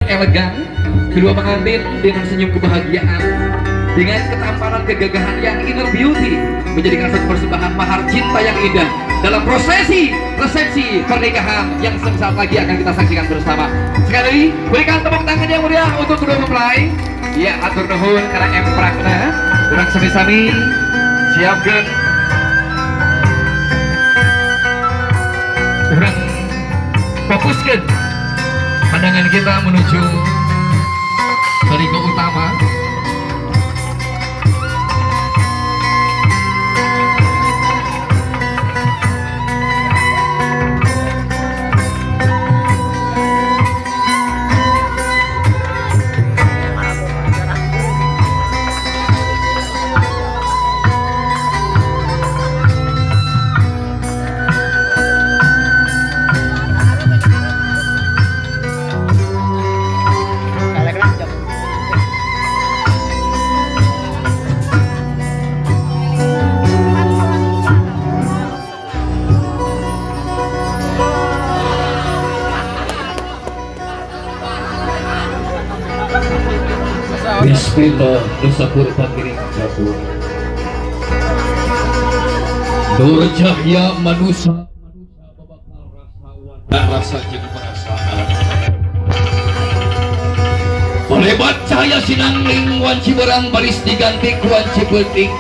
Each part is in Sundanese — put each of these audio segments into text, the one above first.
elegan, kedua pengantin dengan senyum kebahagiaan, dengan ketampanan kegagahan yang inner beauty, menjadikan satu persembahan mahar cinta yang indah dalam prosesi resepsi pernikahan yang sesaat lagi akan kita saksikan bersama. Sekali lagi, berikan tepuk tangan yang meriah untuk kedua mempelai. Ya, hatur nuhun karena emprakna, urang sami-sami siapkeun, urang fokuskan pandangan kita menuju baligo utama. Bismillah, Nusapur pakiring jatuh. Nur cahya manusia, manusia babakal rasa wadah rasa jeung perasaan. Melebat cahaya sinangling wanci berang baris diganti ku wanci peuting.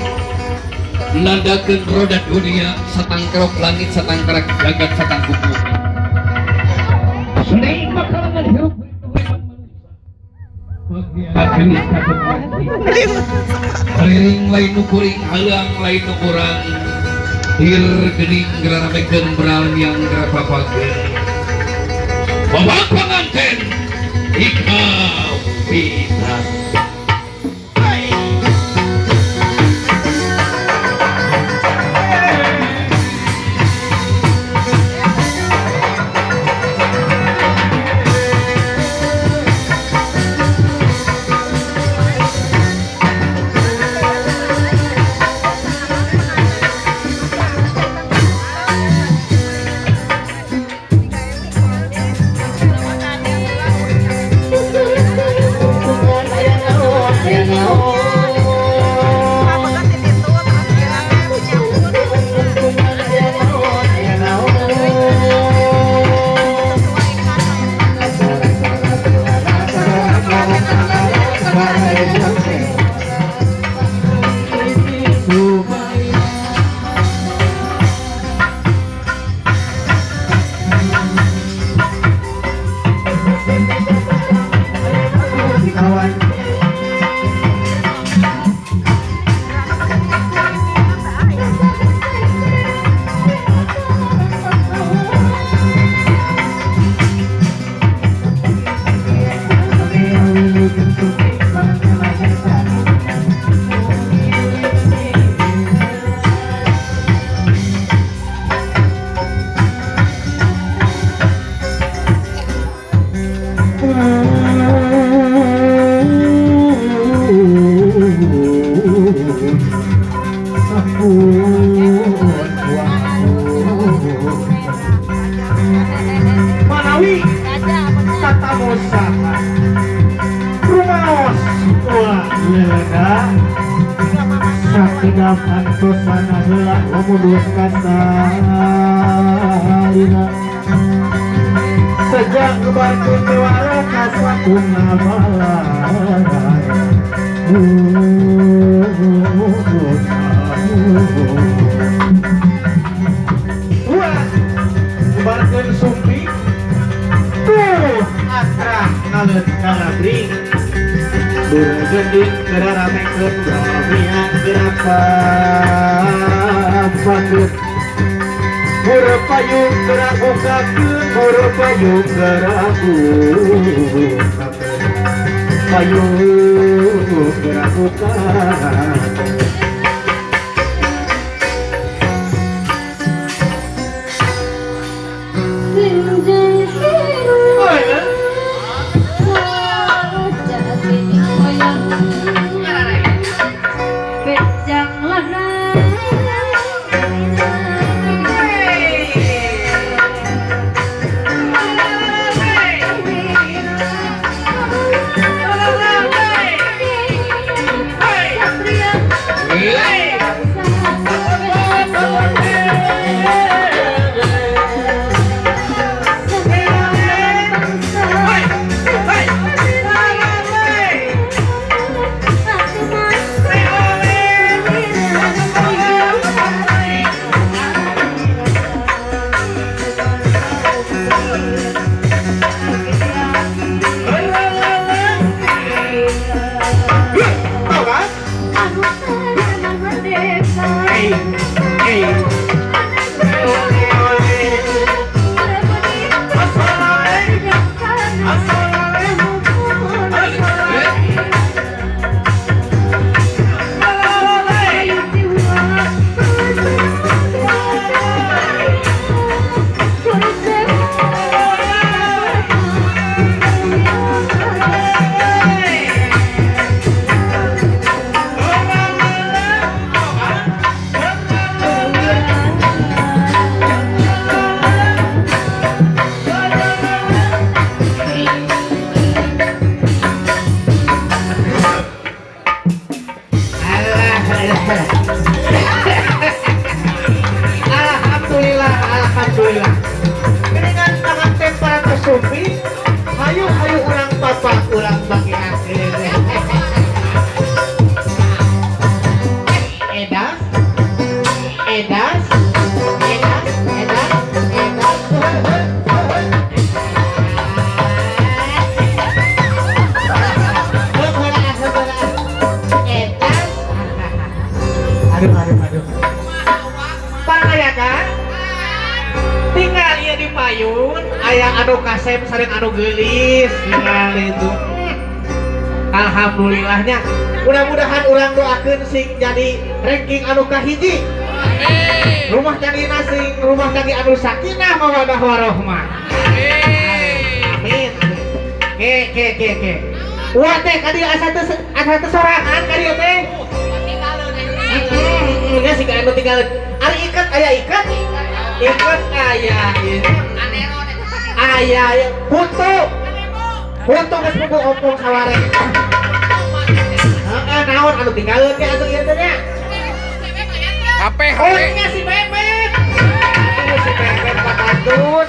Nandakeun roda dunia satangkrok langit satangkrak jagat satangkup bumi. Seni makalangan hirup Keliling lain nu kuring, halang lain nu kurang. Hir gening geraramekeun beralmiang gerapapakeun. Bapak pengantin dikawitan. Manawi tatamu saha rumaos ulah lega sakedap antosana heula lumudus kasalina sejak ngebarkeun dewara ka sakuna balai. Wah, ngebarkeun sumpi tuh atrah ngaleut kalabring burung geraramekeun bamiang gerapakeun buru payung gerak bukakeun buru payung gerak bukakeun payung gerak bukakeun. Hey! Tepak urang bagiakeun. Edas, edas, edas, edas, edas. Edas. Aduh, aduh, aduh. Pangayakan tinggal ieu di payun aya anu kasep sareng anu geulis tinggal itu. Alhamdulillahnya mudah-mudahan urang doakeun sing jadi ranking anu kahiji. Amin. Rumah tangga sing rumah tangga anu sakinah mawadah warohmah. Amin. Ke ke ke ke. Wah teh kadi asa teu sorangan kadi teh. Nya sing anu tinggal ari ikat aya ikat. Ikat aya ieu. Aya putu. Putu geus pugu ompong saware. Heeh, naon anu tinggalkeun ge atuh ieu teh nya. HP Oh, nya si Bebek. Aduh, si Bebek patantun.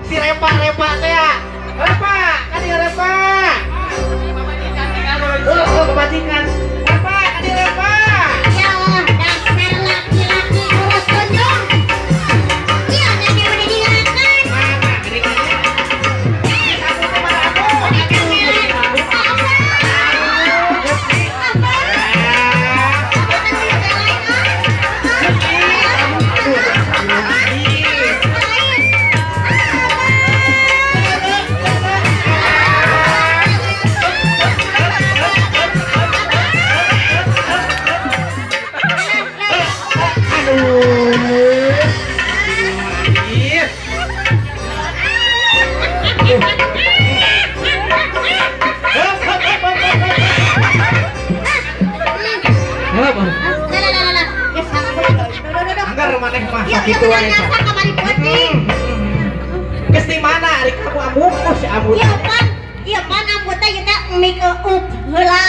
Si Repa-repa teh ya. Repa, kan ieu Repa. Oh, kebajikan. Repa, kan ieu Repa. Ya Allah, dasar laki-laki kurus kunjung. Iya, nanti udah dilakukan. Mana gini kan? Aku teh mana aku? Apa? Apa? Aduh. Ih. Hup, hup, hup, hup, hup, hup. Anggar maneh mah sakitu wae. Geus di mana ari kamu amu oh si amu. Iya pan, iya pan ambu teh ieu teh make up heula.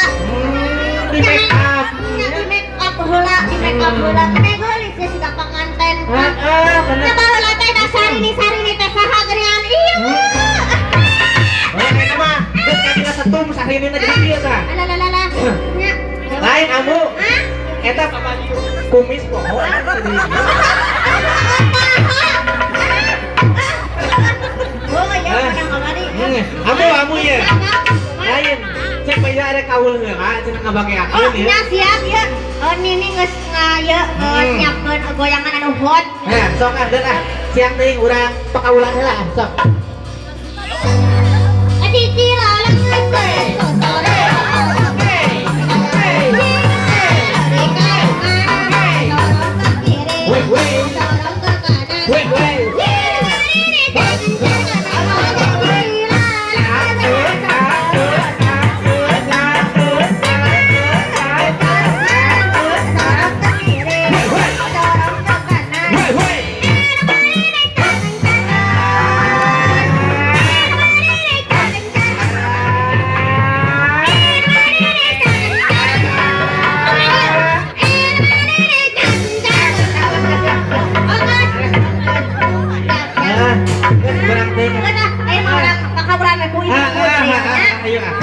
Di make up. Nya di make up heula, di make up heula. Kene geulis geus siga panganten. Heeh, bener. Nya baheula teh da sarini-sarini teh saha geuningan ieu. Oh, eta mah geus kagak setum sarinina jadi kieu tah. Alah. Nya. Lain amu. Hah? Eta kumis poho. Oh, ya menang kamari. Amu amu ye. Lain. Cek bae ada kaul heula cenah ngabageakeun Oh, ya. nya siap ya. Oh, nini geus ngaye nyiapkeun goyangan anu hot. Nah, sok ah deuk ah. Siang teuing urang pakaulan heula ah, sok. Cici lalang geus sore. Weh weh. Weh weh. Weh weh. Ah, geus urang teuing. Ah, ah, ah, ah, ayo ah.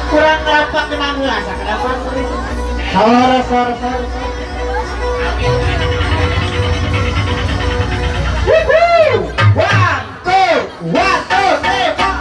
Kurang rapat kenang asa kenapa? Sore sore sore. Woohoo! 1 2 1 2 3 4.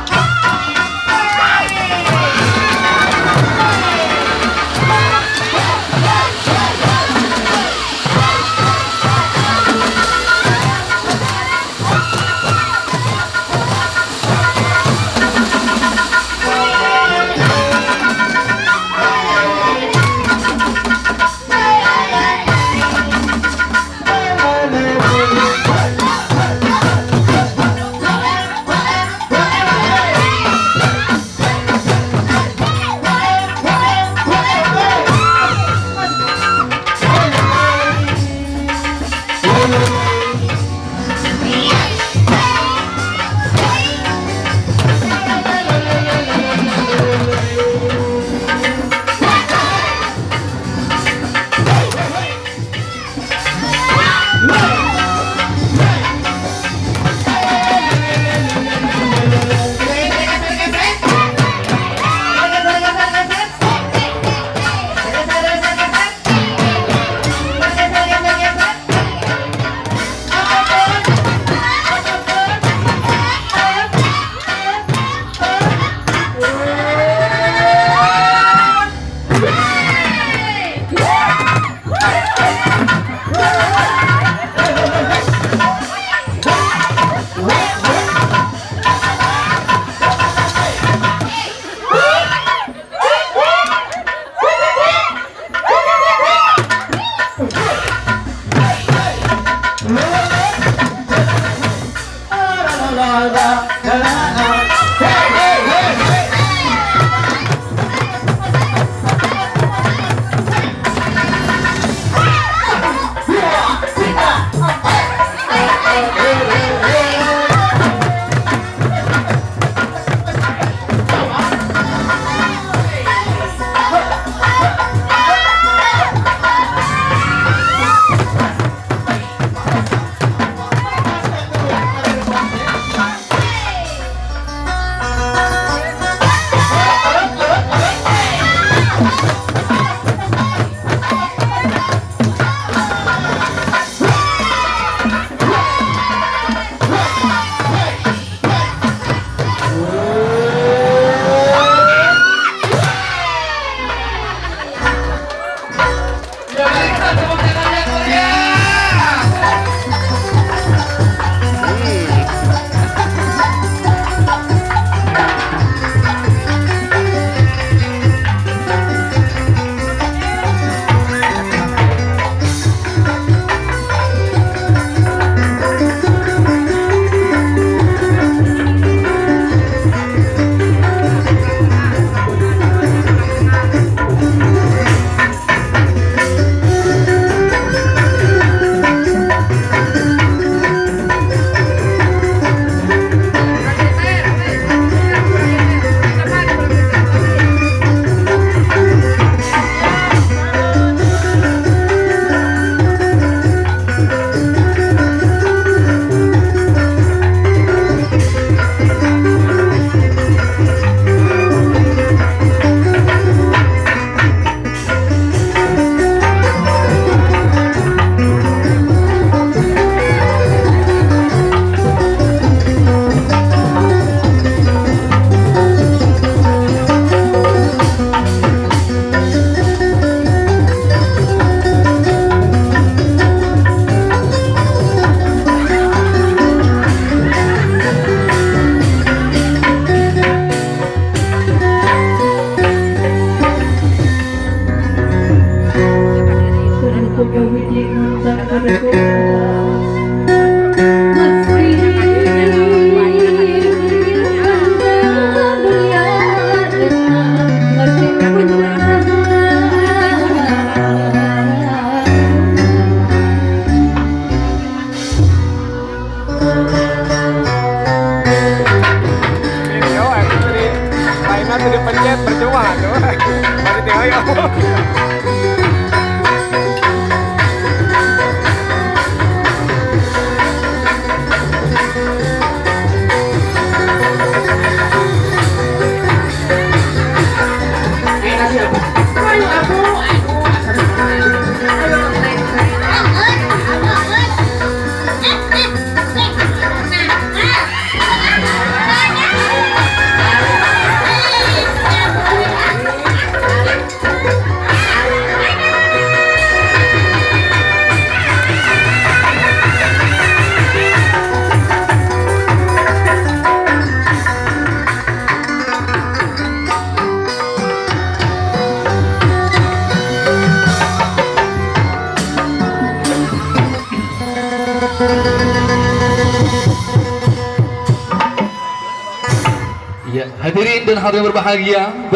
Berikan tepuk tangan yang meriah. Video aku tadi lainnya tadi pencet percuma tuh. Masih tinggal ya. Ya, hadirin dan hadirin berbahagia.